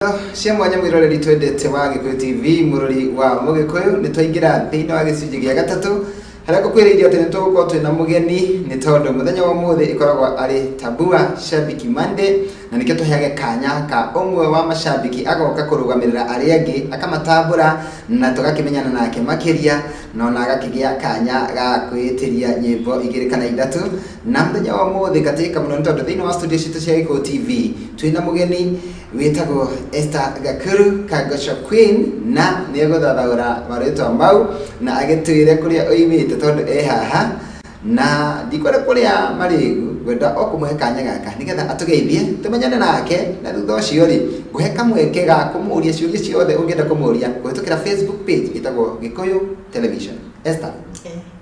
Ngatho cia mwanya mwiroreri twendete wa Gikuyu TV, murori wa Mugikuyu. Nĩ twaingĩra thĩinĩ wa gĩcunjĩ gĩa gatatũ harĩa ngũkwĩrĩirie atĩ nĩ tũgũkorwo twĩna mũgeni, nĩ tondũ mũthenya wa ũmũthĩ ĩkoragwo arĩ Tambua Shabiki Monday, na nĩkĩo tũheage kanya ka ũmwe wa macambiki agoka kũrũgamĩrĩra arĩa angĩ, akamatambũra na tũgakĩmenyana nake makĩria, na ona agakĩgĩa kanya ga kwĩĩtĩria nyĩmbo igĩrĩ kana ithatũ. Na mũthenya wa ũmũthĩ ngatĩka mũno nĩ tondũ thĩinĩ wa studio citũ cia Gĩkũyũ TV twĩna mũgeni wĩtagwo Esther Gakuru Kangocco Queen, na nĩ egũthathaũra marĩtwa mau na agĩtwĩre kũrĩa oimĩte, tondũ e haha na ndikwenda kũrĩa marĩgu, ngwenda o kũmũhe kanya gaka nĩgetha atũgeithie, tũmenyane nake, na thutha ũcio rĩ, ngũhe kamweke ga kũmũria ciũria ciothe ũngĩenda kũmũria kũhĩtũkĩra Facebook page ĩtagwo Gĩkũyũ Television. Esther,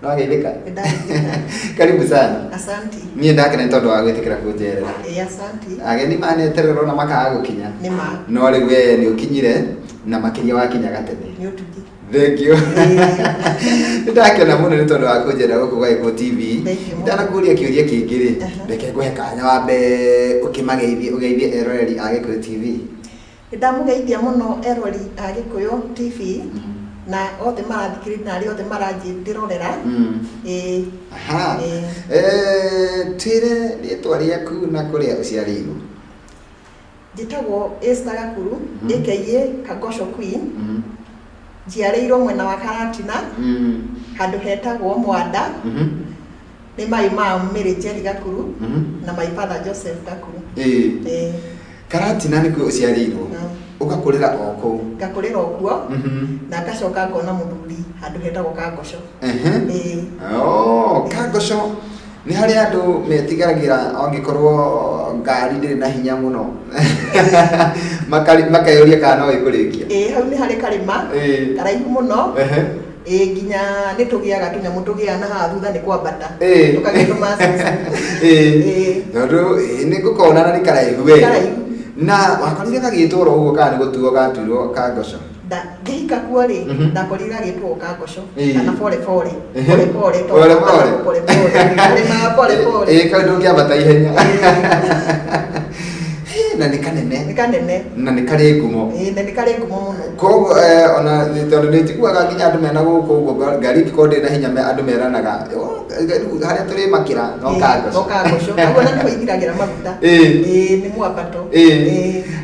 no wageithĩka? Nĩndageithĩka. Karibu sana. Asanti. Niĩ ndakena nĩ tondũ wa gwĩtĩkĩra kũnjerera. Asanti. Ageni maneterera ona makaga gũkinya. Nĩ ma. No rĩu we nĩ ũkinyire, na makĩria wakinya gatene. Nĩ ũtugi. Thank you. Nĩ ndakena mũno nĩ tondũ wa kũnjerera gũkũ gwa Gĩkũyũ TV. Thank you mũno. Itanakũria kĩũria kĩngĩ rĩ, reke ngũhe kanya wambe ũkĩmageithie, ũgeithie eroreri a Gĩkũyũ TV. Nĩ ndamũgeithia mũno eroreri a Gĩkũyũ TV na othe marathikĩrĩria na arĩa othe maranjĩrorera. Aha. Twĩre rĩtwa rĩaku na kũrĩa ũciarĩirwo. Njĩtagwo Esther Gakuru, aka Kangocco Queen. Njiarĩirwo mwena wa Karatina, handũ hetagwo Mwanda. Nĩ my mom Mary Njeri Gakuru na my father Joseph Gakuru. Karatina nĩkuo ũciarĩirwo? Ũgakũrĩra o kũu? Ngakũrĩra o kuo na ngacoka ngona mũthuri handũ hetagwo Kangocco. Oh, Kangocco nĩ harĩa andũ metigaragĩra angĩkorwo ngari ndĩrĩ na hinya mũno, makeyũria kana no ĩkũrĩkia. Ĩĩ, hau nĩ harĩ karĩma karaihu mũno. Ĩĩ, nginya nĩ tũgĩaga tũnyamũ tũgĩaga na haha thutha nĩ kwambata. Tũkagĩa tũmacici. Tondũ nĩ ngũkona na nĩ karaihu we. Karaihu. Na wakorire gagĩtwo oro ũguo kana nĩ gũtuo gatuirwo Kangocco? Ngĩhika kuo rĩ, ndakorire gagĩtwo Kangocco kana pole pole. Pole pole, tondũ Pole pole. Pole pole. Karĩmaga pole pole. Ĩĩ, kau ndũngĩambata ihenya. Na nĩ kanene. Nĩ kanene. Na nĩ karĩ ngumo. Ĩĩ, na nĩ karĩ ngumo mũno. Koguo ona tondũ nĩ njiguaga nginya andũ mena gũkũ ũguo ngari ĩngĩkorwo ndĩrĩ na hinya, andũ meranaga, "Oh, rĩu harĩa tũrĩmakĩra no Kangocco." No Kangocco. Koguo na nĩho ithiragĩra maguta. Ĩĩ, nĩ mwambato.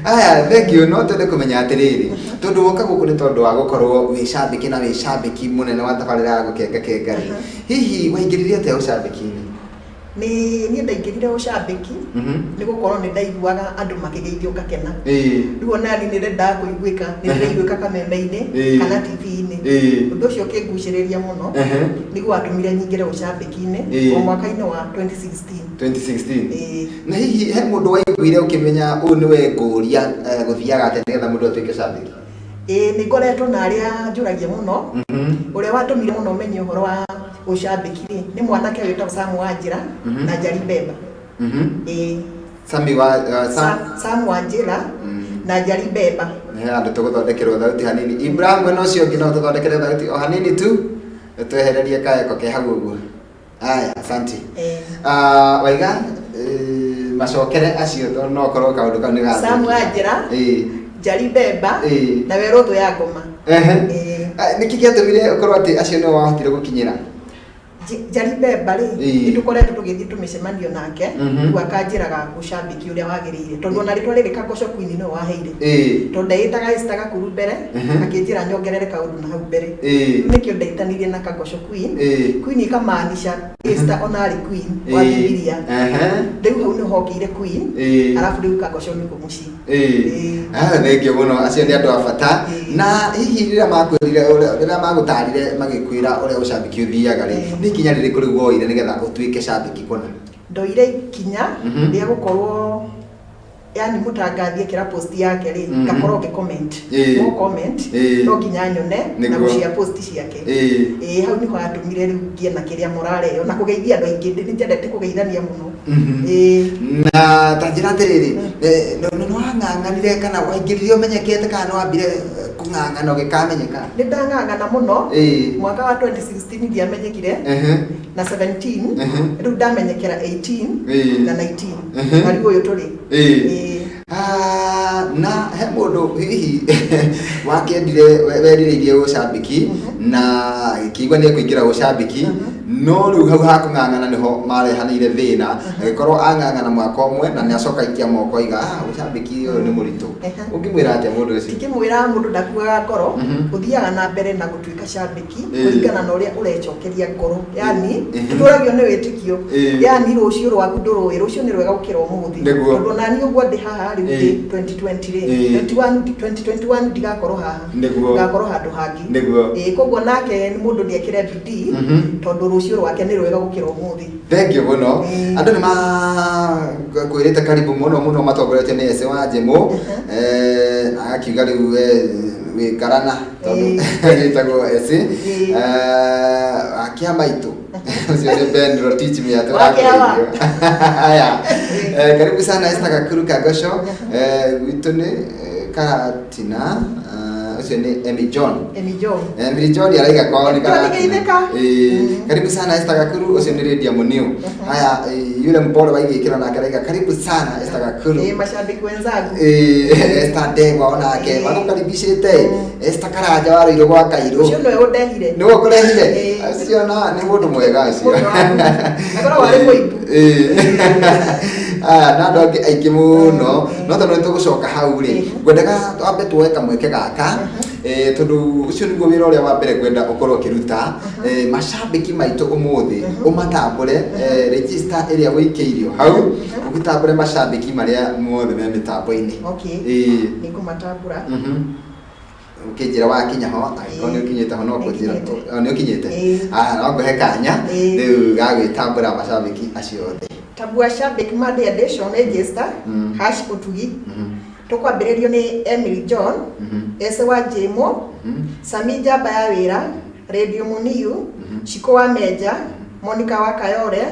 Aya, thank you. No twende kũmenya atĩrĩrĩ, tondũ woka gũkũ nĩ tondũ wa gũkorwo wĩ cambĩki na wĩ cambĩki mũnene wa tabarĩra ya Gũkenga Kenga rĩ, hihi waingĩrire atĩa ũcambĩki-inĩ? Nĩ niĩ ndaingĩrire ũcambĩki nĩ gũkorwo nĩ ndaiguaga andũ makĩgeithio ngakena. Rĩu ona niĩ nĩ ndendaga kũiguĩka, nĩ ndĩraiguĩka kameme-inĩ kana TV-inĩ. Ũndũ ũcio ũkĩngucĩrĩria mũno, nĩguo watũmire nyingĩre ũcambĩki-inĩ o mwaka-inĩ wa 2016. 2016? Ĩĩ. Na hihi he mũndũ waiguire ũkĩmenya ũyũ nĩwe ngũria, gũthiaga atĩa nĩgetha mũndũ atuĩke cambĩki? Ĩĩ, nĩ ngoretwo na arĩa njũragia mũno. Ũrĩa watũmire mũno menye ũhoro wa ũcambĩki rĩ, nĩ mwanake wĩtagwo Sam Wanjĩra na Njari Mbemba. Ĩĩ. Sami wa Sam. Sam Wanjĩra na Njari Mbemba. Nĩ handũ tũgũthondekerwo thauti hanini. Ibrahim, mwena ũcio ũngĩ no tũthondekere thauti o hanini tu, twehererie kaeko ke hau ũguo. Aya, asante. Waiga macokere acio tondũ no korwo kaũndũ kau nĩ gathũkia. Sam Wanjĩra, Njari Mbemba na Werũ Thũ ya Ngoma. Nĩkĩ gĩatũmire ũkorwo atĩ acio nĩo wahotire gũkinyĩra? Njari Mbemba rĩ, nĩ tũkoretwo tũgĩthiĩ tũmĩcemanio nake, rĩu akanjĩraga ũcambĩki ũrĩa wagĩrĩire, tondũ ona rĩtwa rĩrĩ Kangocco Queen nĩwe waheire. Tondũ ndeĩtaga Esther Gakuru mbere, akĩnjĩra nyongerere kaũndũ na hau mbere. Rĩu nĩkĩo ndeitanire na Kangocco Queen. Queen ikamaanisha Esther ona arĩ queen wa Bibilia. Rĩu hau nĩho hokĩire queen, arabu rĩu Kangocco nĩkuo mũciĩ. Ah, thank you mũno, acio nĩ andũ a bata. Na hihi rĩrĩa makwĩrire, rĩrĩa magũtarire magĩkwĩra ũrĩa ũcambĩki ũthiaga rĩ, nĩ ikinya rĩrĩkũ rĩu woire nĩgetha ũtuĩke cambĩki kũna? Ndoire ikinya rĩa gũkorwo, yani mũtangathi ekĩra post yake rĩ, ngakorwo ngĩ comment. No comment, no nginya nyone na gũshare post ciake. Ĩĩ, hau nĩho hatũmire rĩu ngĩe na kĩrĩa morale ĩyo na kũgeithia andũ aingĩ, nĩ nyendete kũgeithania mũno. Ĩĩ. Na ta njĩra atĩrĩrĩ, nĩ wang'ang'anire kana waingĩrire ũmenyekete kana nĩ wambire kũng'ang'ana ũgĩkamenyeka? Nĩ ndang'ang'ana mũno. Mwaka wa 2016 ndiamenyekire. Na 17, rĩu ndamenyekera 18 na 19. Na rĩu ũyũ tũrĩ. Na he Mũndũ hihi wakĩendire werirĩirie ũcambĩki na agĩkĩigua nĩ ekũingĩra ũcambĩki, no rĩu hau hakũng'ang'ana nĩho marehanĩire thĩna, agĩkorwo ang'ang'ana mwaka ũmwe na nĩ acoka aikia moko aiga, "Ah, ũcambĩki ũyũ nĩ mũritũ." Ũngĩmwĩra atĩa mũndũ ũcio? Ingĩmwĩra mũndũ ndakuaga ngoro, ũthiaga na mbere na gũtuĩka cambĩki kũringana na ũrĩa ũrecokeria ngoro, yani tũtũragio nĩ wĩtĩkio, yani rũciũ rwaku ndũrũĩ, rũciũ nĩ rwega gũkĩra ũmũthĩ. Tondũ nani ũguo ndĩ haha rĩu ndĩ 2020 rĩ, 21 2021 ndigakorwo haha, ngakorwo handũ hangĩ. Ĩĩ, koguo nake nĩ mũndũ nĩ ekĩre bidii, tondũ rũciũ rwake nĩ rwega gũkĩra ũmũthĩ. Thank you mũno. Andũ nĩ makwĩrĩte karibu mũno mũno, matongoretio nĩ Ese wa Njimũ. Agakiuga rĩu wĩ karana tondũ gĩtagwo Ese. Akia maitũ ũcio nĩ Ben Rotich Miatũ. Wakĩawa. Haya. Karibu sana Esther Gakuru Kagosho. Gwitũ nĩ Karatina. Ũcio nĩ Emmy John. Emi John. Emily John araiga kwao nĩ Karatina. Nĩgeithĩka. Karibu sana Esther Gakuru, ũcio nĩ Lydia Muniu. Haya, yule mpole wa igĩkĩro nake araiga karibu sana Esther Gakuru. Mashabiki wenzangu. Esther Ndegwa onake magũkaribicĩte. Esther Karanja wa Rũirũ gwa Kairũ. Ũcio nĩwe ũndehire. Nĩwe ũkũrehire? Acio na nĩ mũndũ mwega acio. Mũndũ wa akoragwo arĩ mũimbu. Aya, na andũ angĩ aingĩ mũno, no tondũ nĩ tũgũcoka hau rĩ, ngwendaga twambe tuoe kamweke gaka, tondũ ũcio nĩguo wĩra ũrĩa wa mbere ngwenda ũkorwo ũkĩruta. Macambĩki maitũ ũmũthĩ ũmatambũre, register ĩrĩa wĩikĩirio hau, ũgĩtambũre macambĩki marĩa mothe me mĩtambo-inĩ. Okay. Nĩngũmatambũra. Ũkĩnjĩra wakinya ho, angĩkorwo nĩ ũkinyĩte ho no kũnjĩra. Nĩnginyĩte. Oh, nĩ ũkinyĩte. Ah, no ngũhe kanya rĩu ga gwĩtambũra macambĩki acio othe. Tabua Shabik Monday Edition register hash ũtugi. Tũkwambĩrĩrio nĩ Emily John, Ese wa Jemo, Sami Njamba ya wĩra, Radio Muniu, Shiko wa Menja, Monica wa Kayore,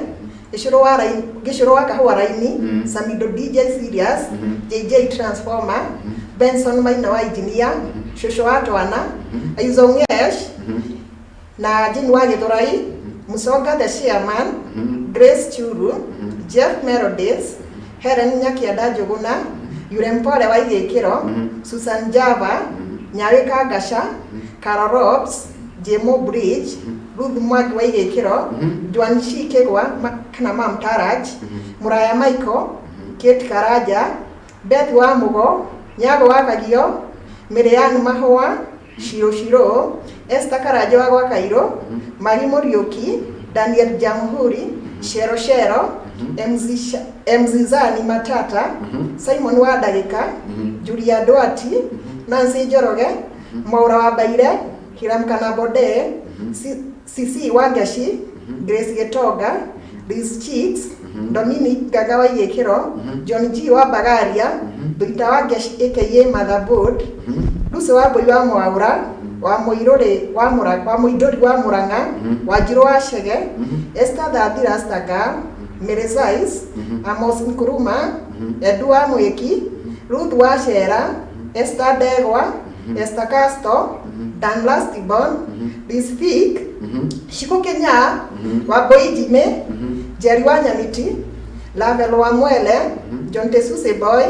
Gĩcũrũ wa Raini, Gĩcũrũ wa Kahũa Raini, Samido DJ Serious, JJ Transformer, Benson Maina wa Engineer, Shosho wa Twana, Aizo Ngesh, na Jane wa Gĩthũrai, Musonga the Chairman, Grace Churu, Jeff Melodies, Helen Nyakianda Njũgũna, Yure Mpole wa Igĩkĩro, Susan Java, Nyawe Kangaca, Carol Robs, Jemo Bridge, Ruth Mwangi wa Igĩkĩro, Joan Shi Kĩgwa kana Mam Taraj, Mũraya Michael, Kate Karanja, Beth wa Mũgo, Nyago wa Kagio, Miriam Mahũa, Shiro Shiro, Esther Karanja wa gwa Kairũ, Mari Mũriũki, Daniel Jamhuri, Shero Shero, MZ Zani Matata, Simon wa Ndagĩka, Julia Duati, Nancy Njoroge, Mwaura wa Mbaire, Hiram Kanabode, CC wa Ngeci, Grace Gĩtonga, Liz Cheeks, Dominic Gaga wa Igĩkĩro, John G wa Bagaria, Thuita wa Ngeci aka Motherboard, Lucy wa Mbũi wa Mwaura, wa Mũirũrĩ wa Mũra, wa Mũindũri wa Mũrang'a, Wanjirũ wa Chege, Esther Thathira Staga, Mary Zais, Amos Nkuruma, Edu wa Mwĩki, Ruth wa Cera, Esther Ndegwa, Esther Casto, Dan Lastibon, Liz Fick, Shiko Kenya, Wambui Jimmy, Jerry wa Nyamiti, Lavel wa Mwele, John Tesuse Boy,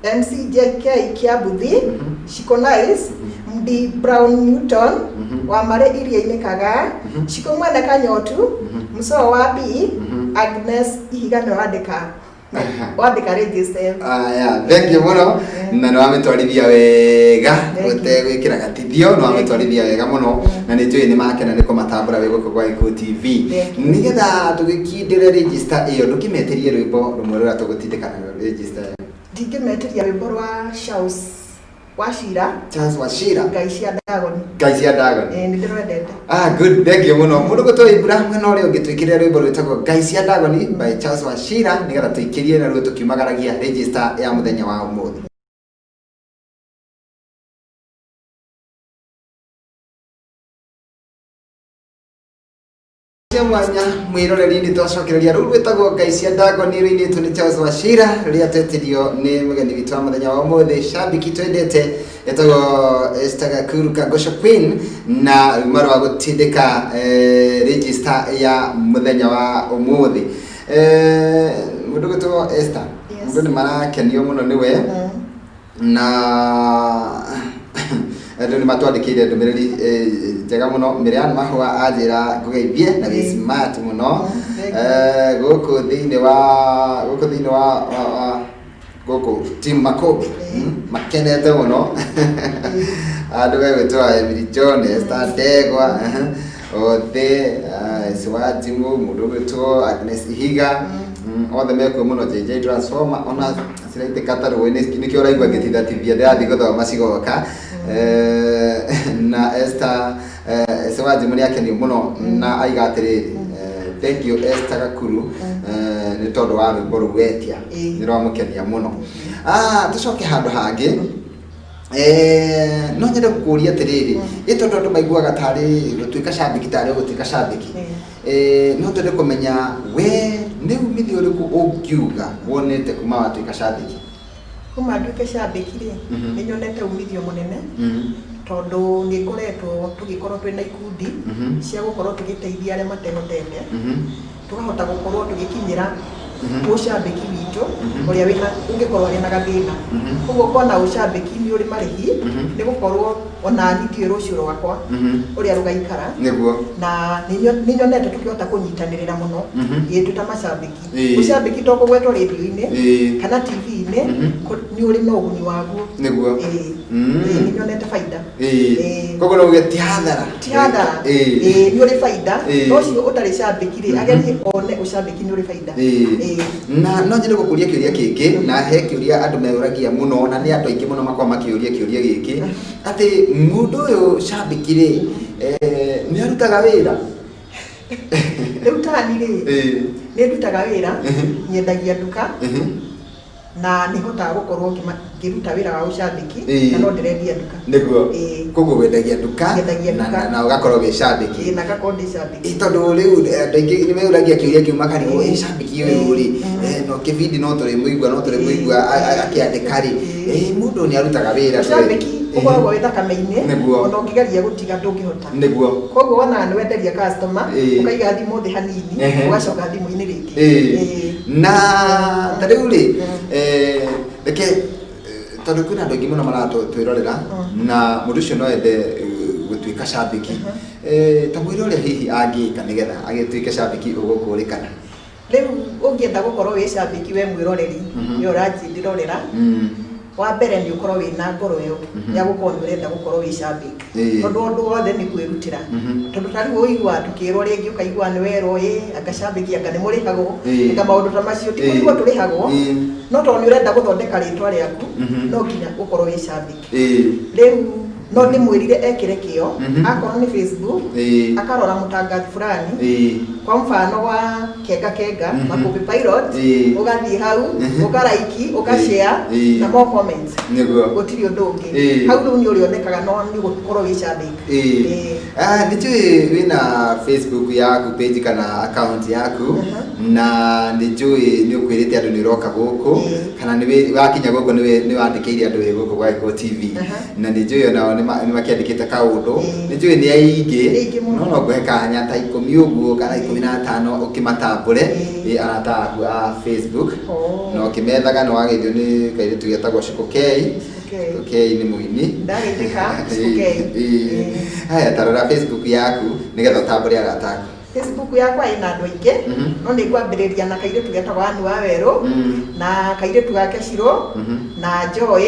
MCJK Kiabuthi, Shiko Nice, Mdi Brown Newton, wa Mare Iria-inĩ Kagaa, Shiko Mwene Kanyotu, Mũcoo wa B, Agnes Ihiga nĩwe wandĩka register ĩyo. Aya, thank you mũno na nĩ wamĩtwarithia wega. Thank you. Ũtegwĩkĩra gatithio, nĩ wamĩtwarithia wega mũno na nĩ njũĩ nĩ makena nĩ kũmatambũra wĩ gũkũ gwa Gĩkũyũ TV. Thank you. Nĩgetha tũgĩkindĩre register ĩyo, ndũkĩmetĩrie rwĩmbo rũmwe rũrĩa tũgũtindĩka naruo register ĩyo. Ndingĩmetĩria rwĩmbo rwa Charles Wachira. Charles Wachira. Ngai cia Ndagoni. Ngai cia Ndagoni. Ĩĩ, nĩ ndĩrwendete. Ah, good, thank you mũno. Mũndũ gũtwo Ibra mwena ũrĩa ũngĩ, twĩkĩrĩre rwĩmbo rwĩtagwo Ngai cia Ndagoni by Charles Wachira nĩgetha tũikĩrie naruo tũkiumagaragia register ya mũthenya wa ũmũthĩ. Cia mwanya mwĩroreri, nĩ twacokereria rũu rwĩtagwo Ngai cia Ndagoni rũinĩtwo nĩ Charles Wachira, rũrĩa twetĩrio nĩ mũgeni witũ wa mũthenya wa ũmũthĩ, cambiki twendete ĩtagwo Esther Gakuru Kangosho Queen, na ruma rwa gũtindĩka register ya mũthenya wa ũmũthĩ. Mũndũ gwĩtwo Esther, Yes. mũndũ nĩ marakenio mũno nĩwe. Na andũ nĩ matwandĩkĩire ndũmĩrĩri njega mũno. Miriam Mahũa anjĩra ngũgeithie na wĩ smart mũno. Thank you. Gũkũ thĩinĩ wa gũkũ thĩinĩ wa gũkũ team Makũmbĩ, makenete mũno andũ megwĩtwo Emily John, Esther Ndegwa, othe, Siwajimũ, mũndũ ũgwĩtwo Agnes Ihiga, othe mekuo mũno. JJ Transformer ona ciraitĩka ta rũĩ, nĩkĩo ũraigua ngĩtithatithia ndĩrathiĩ gũthoma cigoka. Na Esther, Siwajimũ nĩ akenio mũno na aiga atĩrĩrĩ, thank you Esther Gakuru, nĩ tondũ wa rwĩmbo rũu wetia, nĩ rwamũkenia mũno. Tũcoke handũ hangĩ. No nyende gũkũria atĩrĩrĩ, ĩ tondũ andũ maiguaga tarĩ gũtuĩka cambĩki, tarĩ gũtuĩka cambĩki, no twende kũmenya we nĩ umithio ũrĩkũ ũngiuga wonete kuma watuĩka cambĩki? Kuma nduĩke cambĩki rĩ, nĩ nyonete umithio mũnene, tondũ nĩ ngoretwo tũgĩkorwo twĩna ikundi cia gũkorwo tũgĩteithia arĩa matehotete, tũkahota gũkorwo tũgĩkinyĩra ũcambĩki witũ ũrĩa wĩna ũngĩkorwo arĩ na gathĩna. Koguo kuona ũcambĩki nĩ ũrĩ marĩhi, nĩ gũkorwo ona niĩ ndiũĩ rũciũ rwakwa ũrĩa rũgaikara. Na nĩ nyonete tũkĩhota kũnyitanĩrĩra mũno, ĩĩ, twĩ ta macambĩki. Ũcambĩki to kũgwetwo rĩndiũ-inĩ kana TV-inĩ, nĩ ũrĩ na ũguni waguo. Ĩĩ. Ĩĩ, nĩ nyonete baida. Ĩĩ. Koguo no uge ti hathara? Ti hathara. Ĩĩ, nĩ ũrĩ baida. No ũcio ũtarĩ cambĩki rĩ, agerie one ũcambĩki nĩ ũrĩ baida. Ĩĩ. Na no nyende gũkũria kĩũria kĩngĩ, na he kĩũria andũ meyũragia mũno, na nĩ andũ aingĩ mũno makoragwo makĩũria kĩũria gĩkĩ, atĩ mũndũ ũyũ cambĩki rĩ, nĩ arutaga wĩra? Rĩu tani rĩ, nĩ ndutaga wĩra, nyendagia nduka, na nĩ hotaga gũkorwo ngĩruta wĩra wa ũcambĩki, na no ndĩrendia nduka. Ĩĩ. Koguo wendagia nduka, Nyendagia na, nduka. na ũgakorwo wĩ cambĩki? Ĩĩ, na ngakorwo ndĩ cambĩki. Ĩ tondũ rĩu andũ aingĩ nĩ meyũragia kĩũria kĩu makarigwo, ĩ cambĩki ũyũ rĩ, no kĩbindi no tũrĩmũigua, no tũrĩmũigua akĩandĩka rĩ, mũndũ nĩ arutaga wĩra? Ũcambĩki ũkoragwo wĩ thakame-inĩ. Ona ũngĩgeria gũtiga ndũngĩhota. Koguo wonaga nĩ wenderia customer, ũkaiga thimũ thĩ hanini, ũgacoka thimũ-inĩ rĩngĩ. Ĩĩ. Na ta rĩu rĩ, reke, tondũ kwĩna andũ aingĩ mũno maratwĩrorera, na mũndũ ũcio no ende gũtuĩka cambĩki, ta mwĩre ũrĩa hihi angĩka nĩgetha agĩtuĩke cambĩki ũgũkũrĩkana. Rĩu ũngĩenda gũkorwo wĩ cambĩki, we mwĩroreri, we ũranjĩrorera, wa mbere nĩ ũkorwo wĩna ngoro ĩyo ya gũkorwo nĩ ũrenda gũkorwo wĩ cambĩki, tondũ ũndũ wothe nĩ kwĩrutĩra. Tondũ ta rĩu ũiguaga tũkĩrwo rĩngĩ, ũkaigua nĩ werwo ĩ anga cambĩki, anga nĩ mũrĩhagwo, anga maũndũ ta macio. Ti kũrĩhwo tũrĩhagwo, no tondũ nĩ ũrenda gũthondeka rĩtwa rĩaku, no nginya ũkorwo wĩ cambĩki. Rĩu no ndĩmwĩrire ekĩre kĩo, akorwo nĩ Facebook, akarora mũtangathi fulani, kwa mfano wa Kenga Kenga, Makũmbĩ Pilot, ũgathiĩ hau, ũkaraiki, ũkashare, na more comments. Gũtirĩ ũndũ ũngĩ. Hau rĩu nĩ ũrĩonekaga, no nĩ ũgũkorwo wĩ cambĩki. Ĩĩ. Ah, nĩ njũĩ wĩna Facebook yaku page kana account yaku, na nĩ njũĩ nĩ ũkwĩrĩte andũ nĩ ũroka gũkũ, kana nĩ wakinya gũkũ nĩ wandĩkĩire andũ wĩ gũkũ gwa Gĩkũyũ TV, na nĩ njũĩ onao nĩ makĩandĩkĩte kaũndũ. Nĩ njũĩ nĩ aingĩ, Aingĩ mũno. no no ngũhe kanya ta 10 ũguo kana 15 ũkĩmatambũre, arata aku a Facebook. Na ũkĩmethaga nĩ wageithio nĩ kairĩtu getagwo Shiko K. Shiko K. Shiko K nĩ mũini. Ndageithĩka, Shiko K. Haya, tarora Facebook yaku nĩgetha ũtambũre arata aku. Facebook yakwa ĩna andũ aingĩ, no nĩ ngwambĩrĩria na kairĩtu getagwo Ann wa Werũ, na kairĩtu gake Shiro, na Joy,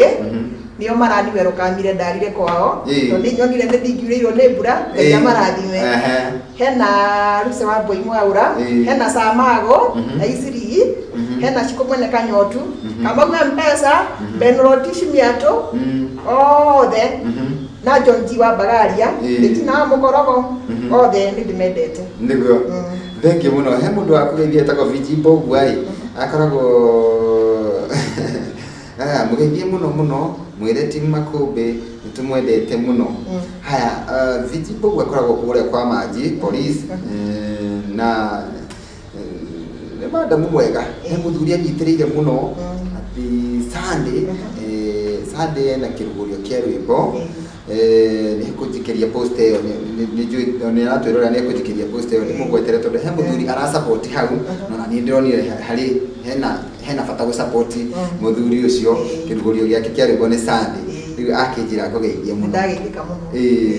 nĩo marani werokamire ndarire kwao, tondũ nĩ nyonire nĩ ndingiurĩirwo nĩ mbura. Ngai amarathime. Hena Ruse wa Mbui Mwaura, hena Samago Aisiri, hena Shiko mwene Kanyotu, Kamau Mpesa, Benrotish Miatũ, othe, na John G wa Bagaria, Regina wa Mũkorogo, othe nĩ ndĩmendete. Nĩguo. Thank you mũno. He mũndũ wa kũgeithia etagwo Viji Mbogua ĩ, akoragwo mũgeithie mũno mũno, mwĩre team Makũmbĩ nĩ tũmwendete mũno. Haya, Viji Mbogua akoragwo kũrĩa kwa Manji police, na nĩ madamu mwega, he mũthuri anyitĩrĩire mũno atĩ Sunday, Sunday ena kĩrugũrio kĩa rwĩmbo. Nĩ kũnjikĩria post ĩyo, nĩ njũĩ nĩ aratwĩrorera, nĩ ekũnjikĩria post ĩyo ndĩmũgwetere, tondũ he mũthuri arasupport hau, na ona niĩ ndĩronire harĩ hena bata gũsupport mũthuri ũcio. Kĩrugũrio gĩake kĩa rwĩmbo nĩ Sunday. Rĩu akĩnjĩra ngũgeithie mũno. Ndageithĩka mũno. Ĩĩ.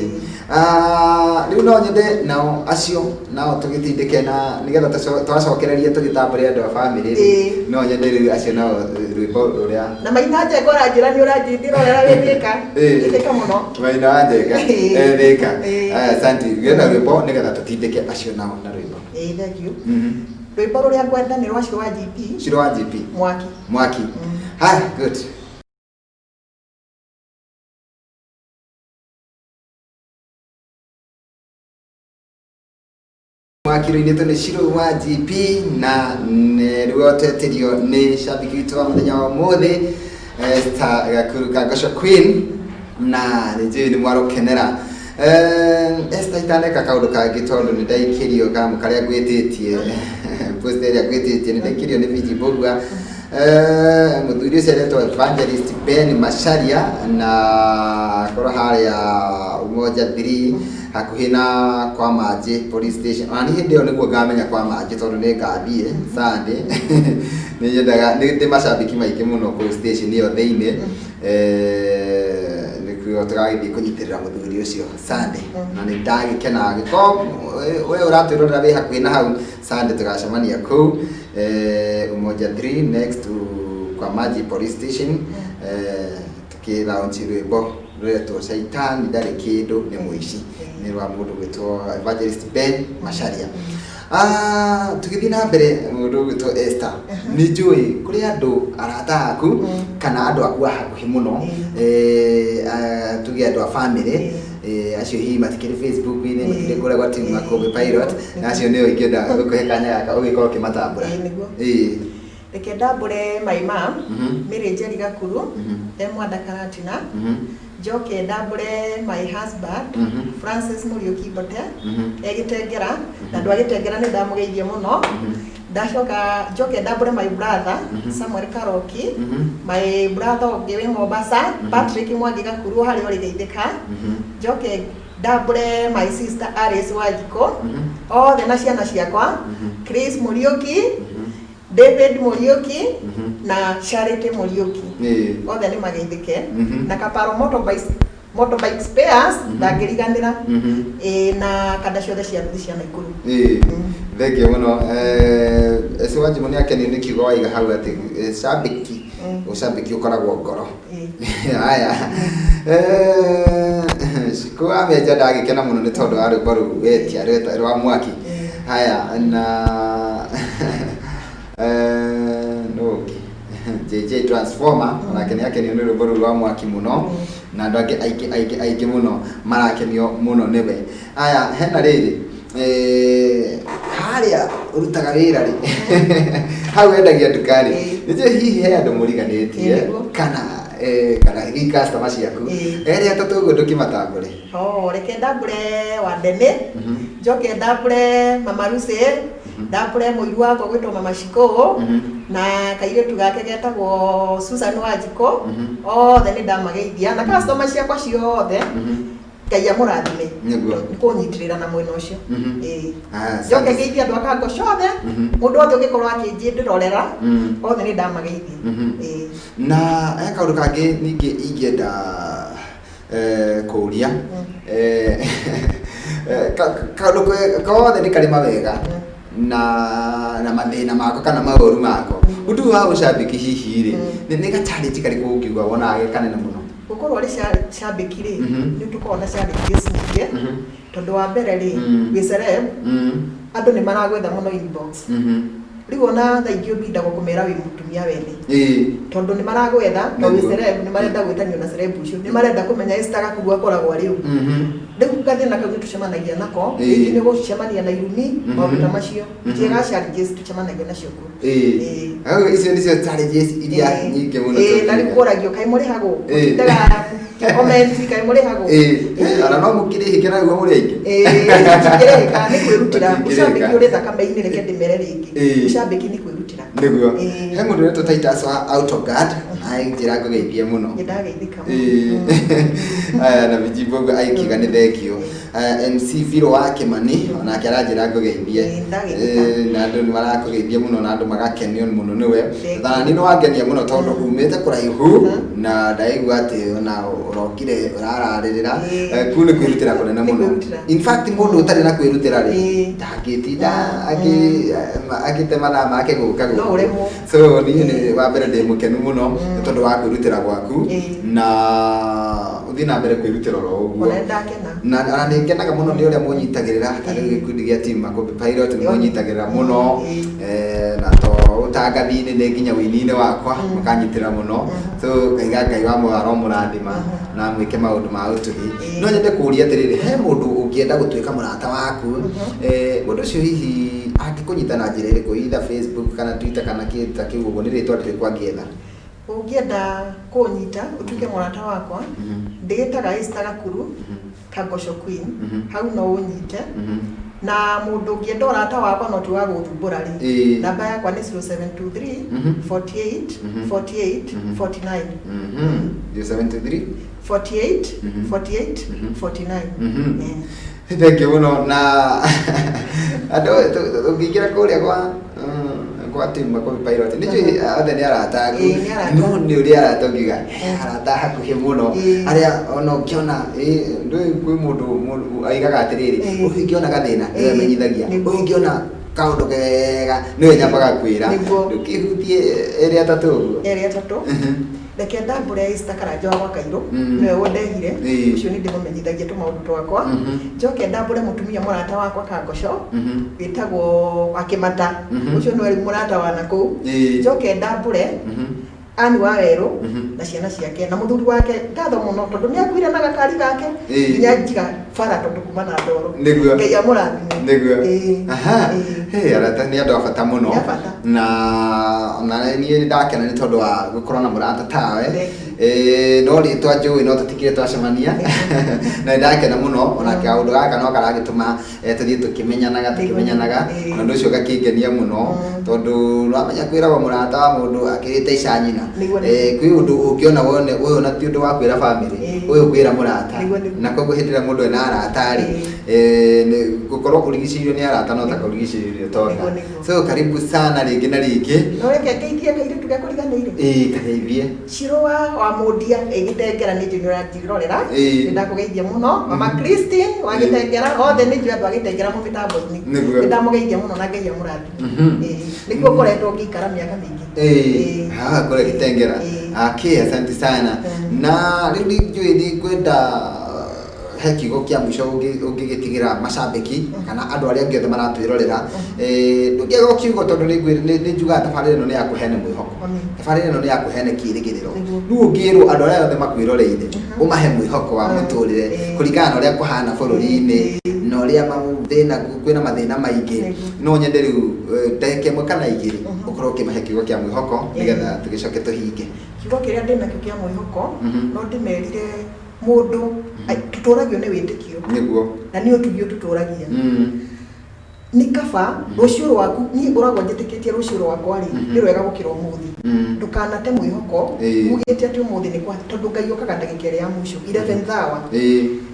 Rĩu no nyende nao acio nao tũgĩtindĩke na nĩgetha twacokererie tũgĩtambũre andũ a bamĩrĩ rĩ, no nyende rĩu acio nao rwĩmbo rũrĩa Na Maina Njenga ũranjĩra nĩ ũranjĩndĩrorera wĩ Thĩka. Thĩka mũno. Maina wa Njenga e Thĩka. Aya, asante. Gĩe na rwĩmbo nĩgetha tũtindĩke acio nao na rwĩmbo. Ĩĩ, thank you. Rwĩmbo rũrĩa ngwenda nĩ rwa Shiro wa GP. Shiro wa GP. Mwaki. Mwaki. Haya, good. Mwaki rũinĩtwo nĩ Shiro wa GP na nĩruo twetĩrio nĩ shabiki witũ wa mũthenya wa ũmũthĩ, Esther Gakuru Kangocco Queen, na nĩ njũĩ nĩ mwarũkenera. Esther, itaneka kaũndũ kangĩ, tondũ nĩ ndaikĩrio kamũ karĩa ngwĩtĩtie, post ĩrĩa ngwĩtĩtie, nĩ ndaikĩrio nĩ Fiji Mbũgua. Mũthuri ũcio aretwo Evangelist Ben Macharia, na akorwo harĩa Umoja 3 hakuhĩ na kwa Manjĩ police station. Ona niĩ hĩndĩ ĩyo nĩguo ngamenya kwa Manjĩ, tondũ nĩ ngathiĩ Sunday. Nĩ nyendaga, nĩ ndĩ macambĩki maingĩ mũno kũu station ĩyo thĩinĩ. Nĩkuo tũgagĩthiĩ kũnyitĩrĩra mũthuri ũcio Sunday, na nĩ ndagĩkena angĩkorwo we ũratwĩrorera wĩ hakuhĩ na hau. Sunday tũgacemania kũu Umoja 3 next to kwa Maji police station, tũkĩ-launch rwĩmbo rũretwo Shaitani Ndarĩ Kĩndũ Nĩ Mũici, nĩ rwa mũndũ gwĩtwo Evangelist Ben Macharia. Tũgĩthiĩ na mbere, mũndũ ũgwĩtwo Esther, nĩ njũĩ kũrĩ andũ arata aku kana andũ aku a hakuhĩ mũno, tuge andũ a family, acio hihi matikĩrĩ Facebook-inĩ, matikĩrĩ kũrĩa gwa team Makũmbĩ Pilot, na acio nĩo ingĩenda gũkũhe kanya gaka ũgĩkorwo ũkĩmatambũra. Ĩĩ, nĩguo. Reke ndambũre my mom, Mary Njeri Gakuru, e Mwanda Karatina. Njoke ndambũre my husband, Francis Mũriũki Mbote, e Gĩtengera, na andũ a Gĩtengera nĩ ndamũgeithia mũno. Ndacoka njoke ndambũre my brother, Samuel Karoki, my brother ũngĩ wĩ Mombasa, Patrick Mwangi Gakuru, harĩa ũrĩ geithĩka. Njoke ndambũre my sister Alice Wanjikũ, othe na ciana ciakwa, Chris Mũriũki, David Mũriũki na Charity Mũriũki, othe nĩ mageithĩke. Na Kaparo Motorbikes, motorbike spares, ndangĩriganĩra. Ĩĩ, na kanda ciothe cia nduthi cia Naikuru. Ĩĩ, thengiũ mũno. Eci Wanjimũ nĩ akenio nĩ kiugo waiga hau atĩ cambĩki, ũcambĩki ũkoragwo ngoro. Haya. Cikũ wa Menja ndagĩkena mũno nĩ tondũ wa rwĩmbo rũu wetia rwa Mwaki. Haya, na nũ ũngĩ? JJ Transformer onake nĩ akenio nĩ rwĩmbo rũu rwa Mwaki mũno, na andũ angĩ aingĩ aingĩ aingĩ mũno marakenio mũno nĩwe. Aya, hena rĩrĩ, harĩa ũrutaga wĩra rĩ, hau wendagia nduka rĩ, nĩ njũĩ hihi he andũ mũriganĩtie kana hihi customer ciaku erĩ atatũ ũguo ndũkĩmatambũre. Oh, reke ndambũre Wandene, njoke ndambũre Mama Lucy, ndambũre mũiru wakwa gwĩtwo Mama Shiko, na kairĩtu gake getagwo Susan Wanjikũ. Othe nĩ ndamageithia na customer ciakwa ciothe. Ngai amũrathime. Nĩ kũnyitĩrĩra na mwena ũcio. Ĩĩ. Ah, njoke asante. ngeithie andũ a Kangocco othe, mũndũ wothe ũngĩkorwo akĩnjĩndĩrorera, othe nĩ ndamageithia. Ĩĩ. Na he kaũndũ kangĩ ningĩ ingĩenda kũũria. Kaũndũ kothe nĩ karĩ mawega na mathĩna mako kana maũru mako. Ũndũ ũyũ wa ũcambĩki hihi rĩ, nĩ ga challenge karĩkũ ũngiuga wonaga ge kanene mũno? Gũkorwo ũrĩ cambĩki rĩ, nĩ tũkoragwo na challenges nyingĩ, tondũ wa mbere rĩ, wĩ celeb, andũ nĩ maragwetha mũno inbox. Rĩu ona thaa ingĩ ũbindagwo kũmera wĩ mũtumia wene, tondũ nĩ maragwetha, tondũ wĩ celeb, nĩ marenda gwĩtanio na celeb ũcio, nĩ marenda kũmenya Esther Gakuru akoragwo arĩ ũ. Rĩu gathĩna kau nĩ tũcemanagia nako, rĩngĩ nĩ gũcemania na irumi, maũndũ ta macio. Njega challenges tũcemanagia nacio kuo. Hau icio nĩcio challenges iria nyingĩ mũno Na rĩu tũngiuga. Kũragio kaĩ mũrĩhagwo? Mũtindaga Comment kaĩ mũrĩhagwo? Ĩĩ, ona no mũkĩrĩhĩke na guo mũrĩ aingĩ. Ĩĩ, tũtingĩrĩhĩka, nĩ kwĩrutĩra. Mũtingĩrĩhĩka. Ũcambĩki ũrĩ thakame-inĩ, reke ndĩmere rĩngĩ. Ũcambĩki nĩ kwĩrutĩra. Nĩguo. Ĩĩ. He mũndũ ũretwo Titus wa Autoguard, anjĩra ngũgeithie mũno. Nĩ ndageithĩka mũno. Ĩĩ. Aya na Vijimbo ũguo aikiuga nĩ thengio. Aya, MC Viro wa Kĩmani onake aranjĩra ngũgeithie. Ĩĩ, ndageithĩka. Ĩĩ, na andũ nĩ marakũgeithia mũno na andũ magakenio mũno nĩwe. Thank Na niĩ nĩ wangenia mũno tondũ umĩte kũraihu na ndaigua atĩ ona ũrokire ũrararĩrĩra. Ĩĩ. Kũu nĩ kwĩrutĩra kũnene Nĩ mũno. kwĩrutĩra. In fact mũndũ ũtarĩ na kwĩrutĩra rĩ ndangĩtinda agĩte mathaa make gũka No gũkũ. ũremwo. So niĩ nĩ wa mbere ndĩ mũkenu mũno nĩ tondũ wa kwĩrutĩra gwaku na ũthiĩ na mbere kwĩrutĩra oro ũguo. Ona nĩ ndakena. Na ona nĩ ngenaga mũno nĩ ũrĩa mũnyitagĩrĩra ta rĩu gĩkundi gĩa team Makũmbĩ Pilot nĩ mũnyitagĩrĩra mũno na to ũtangathi-inĩ nĩ nginya ũini-inĩ wakwa mũkanyitĩrĩra mũno, so ngaiga Ngai wa muoyo aromũrathima na mwĩke maũndũ ma ũtugi. No nyende kũria atĩrĩrĩ, he mũndũ ũngĩenda gũtuĩka mũrata waku, mũndũ ũcio hihi angĩkũnyita na njĩra ĩrĩkũ, either Facebook kana Twitter kana kĩndũ ta kĩu ũguo, nĩ rĩtwa rĩrĩkũ angĩetha? Ũngĩenda kũnyita ũtuĩke mũrata wakwa, ndĩĩtaga Esther Gakuru, Kangosho Queen, hau no ũnyite. Na mũndũ ũngĩenda ũrata wakwa no ti wa gũthumbũra rĩ, namba yakwa nĩ 0723 48 48 49. 073 48 48 49. Thank you mũno na andũ ũngĩingĩra kũrĩa kwa team Makũmbĩ Pilot nĩ njũĩ othe nĩ arata aku. Ĩĩ, nĩ arata. No nĩ ũrĩa arata ũngiuga he arata hakuhĩ mũno arĩa ona ũngĩona ndũĩ kwĩ mũndũ aigaga atĩrĩrĩ, ũyũ ingĩona gathĩna nĩwe menyithagia, ũyũ ingĩona kaũndũ kega nĩwe nyambaga kwĩra. Ndũkĩhutie erĩ atatũ ũguo. Erĩ atatũ. Reke ndambũre Esther Karanja wa Gwakairũ, nĩwe ũndehire, ũcio nĩ ndĩmũmenyithagia tũmaũndũ twakwa. Njoke ndambũre mũtumia mũrata wakwa Kangoco, wĩtagwo Wakĩmata, ũcio nĩwe rĩu mũrata wa nakũu. Njoke ndambũre Ann wa Werũ na ciana ciake na mũthuri wake, ngatho mũno tondũ nĩ akuire na gakari gake nginya njiga bara tondũ kuma na ndoro. Ngai amũrathime. Nĩguo. Aha. Hey, arata nĩ andũ a bata mũno. Nĩ a bata. Na niĩ nĩ ndakena nĩ tondũ wa gũkorwo na mũrata tawe. Thank No rĩtwa njũĩ no tũtikire twacemania na nĩ ndakena mũno, ona kaũndũ gaka no karagĩtũma tũthiĩ tũkĩmenyanaga tũkĩmenyanaga, na ũndũ ũcio ũgakĩngenia mũno tondũ nĩwamenya kwĩragwo mũrata wa mũndũ akĩrĩte ica nyina. Kwĩ ũndũ ũngĩona wone ũyũ na ti ũndũ wa kwĩra bamĩrĩ, ũyũ kwĩra mũrata. Na koguo hĩndĩ ĩrĩa mũndũ ena arata rĩ, gũkorwo ũrigicĩirio nĩ arata no ta kũrigicĩrio nĩ ũtonga. Nĩguo. So karibu sana rĩngĩ na rĩngĩ. No reke ngeithie kairĩtu gekũriganĩire. Ĩĩ, kageithie. Ciro wa Mũndia ĩgĩtengera nĩ njũĩ nĩ ũranjirorera. Nĩ ndakũgeithia mũno. Mama Christine wa Gĩtengera, othe nĩ njũĩ andũ a Gĩtengera mũmĩtambo-inĩ. Nĩ ndamũgeithia mũno na Ngai amũrathime. Ĩĩ, nĩkuo ngoretwo ngĩikara mĩaka mĩingĩ. Ĩĩ, haha kũrĩa Gĩtengera. Okay, asante sana. Na rĩu nĩ njũĩ nĩ ngwenda he kiugo kĩa mũico ũngĩgĩtigĩra macambĩki kana andũ arĩa angĩ othe maratwĩrorera. Ndũngĩaga o kiugo tondũ nĩ njugaga tabarĩra ĩno nĩ ya kũheana mwĩhoko. Tabarĩra ĩno nĩ ya kũheana kĩĩrĩgĩrĩro. Rĩu ũngĩrwo andũ arĩa othe makwĩroreire ũmahe mwĩhoko wa mũtũrĩre kũringana na ũrĩa kũhana bũrũri-inĩ na ũrĩa mathĩna, kwĩna mathĩna maingĩ, no nyende rĩu ndagĩka ĩmwe kana igĩrĩ ũkorwo ũkĩmahe kiugo kĩa mwĩhoko nĩgetha tũgĩcoke tũhinge. Kiugo kĩrĩa ndĩnakĩo kĩa mwĩhoko no ndĩmerire mũndũ tũtũragio nĩ wĩtĩkio. Na nĩ ũtugi ũtũtũragia. Nĩ kaba rũciũ rwaku, niĩ ngoragwo njĩtĩkĩtie rũciũ rwakwa rĩ nĩ rwega gũkĩra ũmũthĩ. Ndũkanate mwĩhoko ugĩte atĩ ũmũthĩ nĩ kwa, tondũ Ngai okaga ndagĩka ĩrĩa ya mũico 11th hour.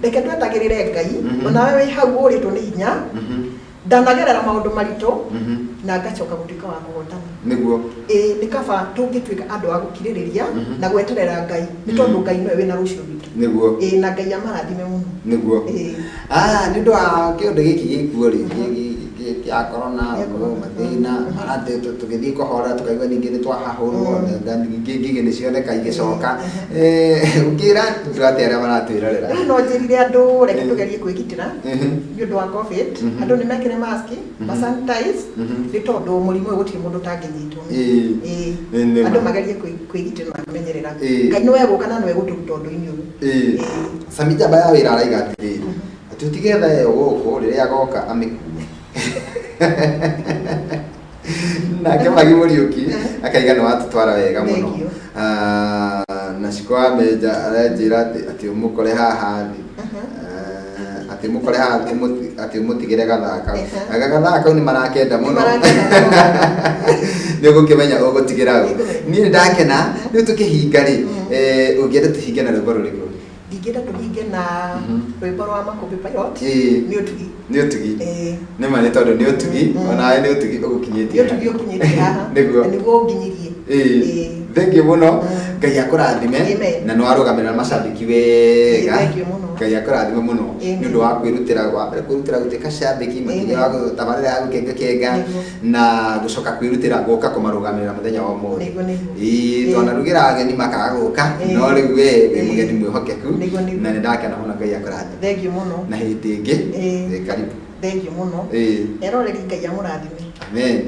Reke twetagĩrĩre Ngai, onawe wĩ hau ũrĩtwo nĩ hinya. Ndanagerera maũndũ maritũ na ngacoka gũtuĩka wa kũhotana. Ĩĩ, nĩ kaba tũngĩtuĩka andũ a gũkirĩrĩria na gweterera Ngai, nĩ tondũ Ngai nĩwe wĩna rũciũ rwitũ. Ĩĩ, na Ngai amarathime mũno. Nĩ ũndũ wa kĩũndũ gĩkĩ gĩkuo rĩ, kĩa corona, mathĩna, tũgĩthiĩ kũhora tũkaigua ningĩ nĩ twahahũrwo, ningĩ ngigĩ nĩ cioneka igĩcoka. Ũngĩra andũ atĩa arĩa maratwĩrorera? Rĩu no njĩrire andũ reke tũgerie kwĩgitĩra nĩ ũndũ wa COVID, andũ nĩ mekĩre mask, ma sanitize, nĩ tondũ mũrimũ ũyũ gũtirĩ mũndũ ũtangĩnyitwo. Andũ magerie kwĩgitĩra na kwĩmenyerera. Ngai nĩwe egũka na nĩwe egũtũruta ũndũ-inĩ ũyũ. Sami njamba ya wĩra araiga atĩrĩrĩ, atĩ ũtige tha ĩyo gũkũ rĩrĩa agoka amĩkue. Nake Magi Mũriũki akaiga nĩ watũtwara wega mũno. Thank you. Ona Ciko wa Menja aranjĩra atĩ ũmũkore haha thĩ. Atĩ ũmũkore haha atĩ ũmũtigĩre gathaa kau. Anga gathaa kau nĩ marakenda mũno. Nĩ ũgũkĩmenya ũgũtigĩra ũ. Niĩ nĩ ndakena, rĩu tũkĩhinga rĩ, ũngĩenda tũhinge na rwĩmbo rũrĩkũ? Ndingĩenda tũhinge na rwĩmbo rwa Makũmbĩ Pilot. Nĩ ũtugi. Nĩ ũtugi. Nĩ ma nĩ tondũ nĩ ũtugi, onawe nĩ ũtugi ũgũkinyĩtie. Nĩ ũtugi ũkinyĩtie haha. Nĩguo. Nĩguo ũnginyirie. Thank you mũno. Ngai akũrathime na nĩ warũgamĩrĩra macambĩki wega. Ngai akũrathime mũno nĩ ũndũ wa kwĩrutĩra, wa mbere kwĩrutĩra gũtuĩka cambĩki makĩria wa tabarĩra ya gũkenga kenga na gũcoka kwĩrutĩra gũka kũmarũgamĩrĩra mũthenya wa ũmũthĩ. Ĩĩ twanarugĩra ageni makaga gũka no rĩu we wĩ mũgeni mwĩhokeku na nĩ ndakena mũno. Ngai akũrathime. Thank you mũno. Na hĩndĩ ĩngĩ karibu. Thank you mũno. Eroreri Ngai amũrathime. Amen.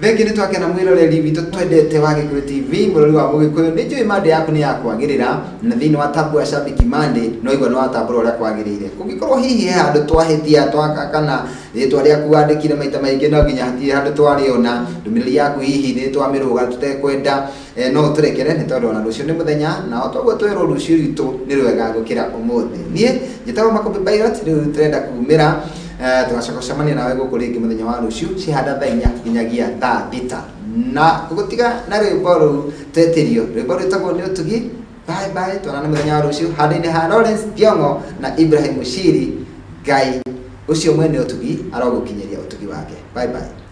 Thengi nĩ twakena mwĩroreri witũ twendete wa Gĩkũyũ TV, mũrori wa Mũgĩkũyũ. Nĩ njũĩ Monday yaku nĩ ya kwagĩrĩra na thĩinĩ wa tabu ya Shabiki Monday no igua nĩ watambũra ũrĩa kwagĩrĩire. Kũngĩkorwo hihi he handũ twahĩtia twaka kana rĩtwa rĩaku wandĩkire maita maingĩ no nginya hatirĩ handũ twarĩona, ndũmĩrĩri yaku hihi nĩ twamĩrũga tũtekwenda, no ũtũrekere nĩ tondũ ona rũciũ nĩ mũthenya na o toguo twerwo rũciũ rwitũ nĩ rwega gũkĩra ũmũthĩ. Niĩ njĩtagwo Makũmbĩ Pilot, rĩu tũrenda kumĩra tũgacoka gũcemania nawe gũkũ rĩngĩ mũthenya wa rũciũ cihanda thaa 4 nginyagia thaa 6 na gũtiga na rwĩmbo rũu twetĩrio rwĩmbo rwĩtagwo nĩ ũtugi. Bye bye, tuonane mũthenya wa rũciũ handũ-inĩ ha Lawrence Thiong'o na Ibrahim Mushiri. Ngai ũcio mwene ũtugi arogũkinyĩria ũtugi wake. Bye bye.